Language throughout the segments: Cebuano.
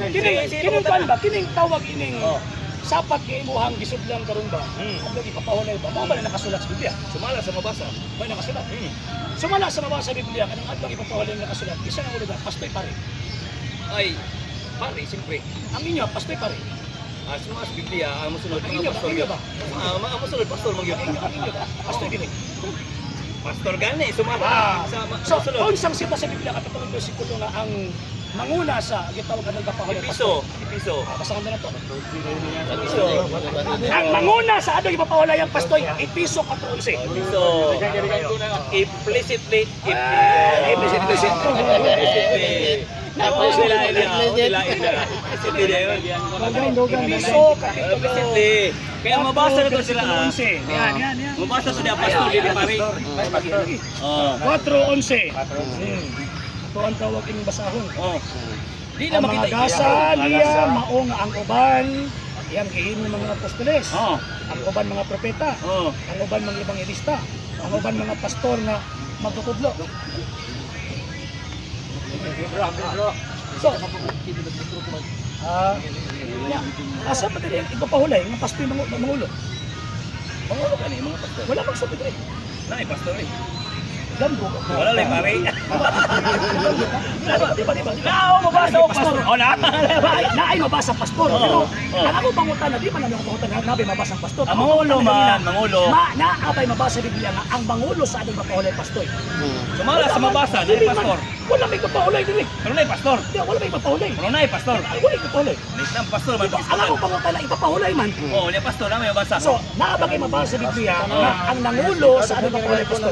Kining Sige, sige, kining pangutana. kan ba, kining tawag ining Oh. sapat kay imuhang gisudlan karon ba? Adlaw ipapahulay ba? Mao ba na nakasulat sa Biblia? Sumala sa mabasa. May nakasulat. Sumala sa mabasa sa Biblia kanang adlaw ipapahulay nga nakasulat. Isa nang ulo ba, pastoy, pare? Ay, pare, siyempre. Ang inyo, pastoy, pare? Ah, sumala sa Biblia, ang musunod Ang mga inyo ba? pastor Ang inyo yun. ba? Ah, mga musunod pastor magyud. Ang inyo ba? Pastoy dili. Pastor gani, sumala Ah, sa so, musunod. unsang sita sa Biblia kapitulong bersikulo nga ang manguna sa gitawag adlaw ipapahulay? Episo, Episo. Ah, basta na to. Episo. Ang manguna sa adlaw ipapahulay ang pastoy, Episo 4:11. Episo. Implicitly, Ah, implicit, implicit. implicitly. Implicitly na yun. Episo kapitulo Implicitly. Kaya mabasa na to sila. Ah. 11. Yan, yan, yan. Mabasa to niya pastor dili pare. Oh. 4:11. Ito ang tawag inyong basahon. Oh. Di na Ang mga makita. gasa niya mao nga ang uban iyang gihimo ng mga apostoles. Ang uban mga propeta, ang uban mga ebanghelista, ang uban mga pastor nga magtutudlo. So, nya, asa pa dili ang ipapahulay nga pastoy mangulo? Mangulo ka ni mga pastor. Wala magsabi diri. Naay pastor eh. Gambo ka. Wala lang pare. Diba, diba, diba? Nao mabasa og pastor. Oh na. Naay mabasa pastor. Oo. Pero Oo. ang ako pangutana, di man ako pangutana nabi mabasa ang pastor. Ang mangulo man, mangulo. Ma naabay mabasa Biblia nga ang mangulo sa adong mapahulay pastoy. Sumala sa mabasa, naay Dili man. pastor. Wala may mapahulay dili. Pero naay pastor. Di, wala may mapahulay. Pero naay pastor. Ay, wala may mapahulay. Islam pastor man. Diba, ang ako pangutana, ipapahulay man. Oh, niya pastor na may mabasa. So, naabay mabasa sa Biblia nga ang nangulo sa adong mapahulay pastoy?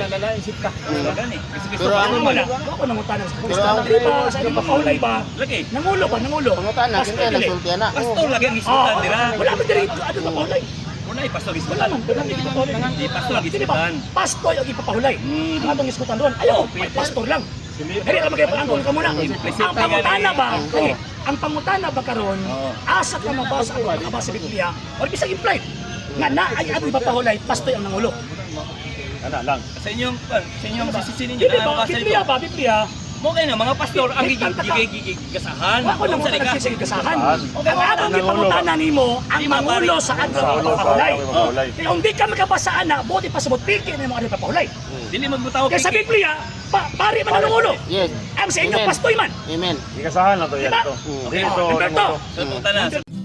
Pastor gani. Kasi gusto Pero pa ang- Wala. Ako nangutana sa Pero ang- Di ba sa adong mapahulay ba? Lagi. Nangulo ba? Nangulo. Pangutana, Pastoy kinsa dili. nagsulti ana? Pastor lagi ang isgutan Ah, dira. wala man diri adong mapahulay. Wala ay pastor Wala isgutan. man, wala man ipapahulay. Di pastor ang Dili ba? isgutan. Pastoy ang ipapahulay. Ang atong isgutan doon. Ayaw, Oh, may pastor lang. Dili ra magay ka muna. Implicit Ang pangutana ba? gani. Okay, ang pangutana ba karon? Oo. Asa ka mabasa ang makabasa sa Biblia or bisag implied nga na ay ato ipapahulay, pastoy ang nangulo? Ana lang. Sa inyong sisisi ninyo Dili na ba? mabasa Biblia nito. ba? Biblia. Mo kay na mga pastor ang Wait, tanta ka. gigasahan. Wa ko lang Unsa mo ka? sa gasahan. Gasahan. Ang atong gipangutana nimo, ang Di ba, mangulo pare? sa adlaw Mangulo sa ipapahulay. adlaw ipapahulay. Kaya kung di ka makabasa ana, buti pa sabot piki na mo adlaw ipapahulay. Dili magbutaw Kaya sa Biblia, pare man ang nangulo. Yes. Ang sa inyo, Amen. pastoy man. Amen. Gigasahan lang to yan Diba? to. Mm. Dili to Oh, Alberto. nangulo. Sa pangutana.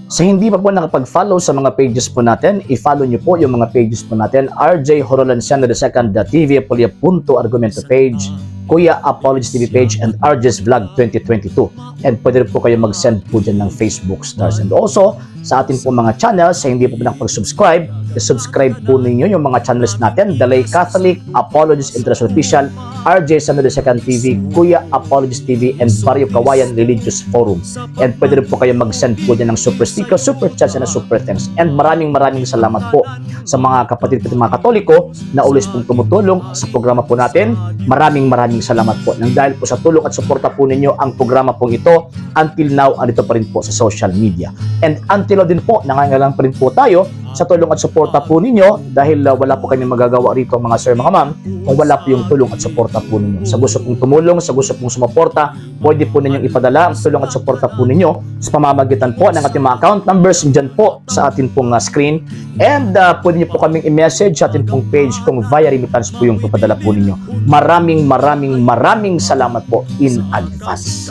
Sa hindi pa po nakapag-follow sa mga pages po natin, i-follow nyo po yung mga pages po natin. RJ Horolanciano II, TV Apolia Punto Argumento page, Kuya Apologies TV page, and RJ's Vlog 2022. And pwede rin po kayo mag-send po dyan ng Facebook stars. And also, sa atin po mga channels, sa hindi po po nakapag-subscribe, i-subscribe po ninyo yung mga channels natin, Dalay Catholic, Apologies International Official, RJ Sano II TV, Kuya Apologies TV, and Barrio Kawayan Religious Forum. And pwede rin po kayo mag-send po dyan ng super sticker, super chats, and super thanks. And maraming maraming salamat po sa mga kapatid ko mga Katoliko na always pong tumutulong sa programa po natin. Maraming maraming salamat po. Nang dahil po sa tulong at suporta po ninyo ang programa pong ito, until now, andito pa rin po sa social media. And until now din po, nangangailangan pa rin po tayo sa tulong at suporta po ninyo dahil wala po kami magagawa rito, mga sir, mga ma'am, kung wala po yung tulong at suporta po ninyo. Sa gusto pong tumulong, sa gusto pong sumuporta, pwede po ninyong ipadala ang tulong at suporta po ninyo sa pamamagitan po ng ating mga account numbers dyan po sa ating pong screen. And pwede niyo po kaming i-message sa ating pong page kung via remittance po yung papadala po ninyo. Maraming maraming maraming salamat po in advance.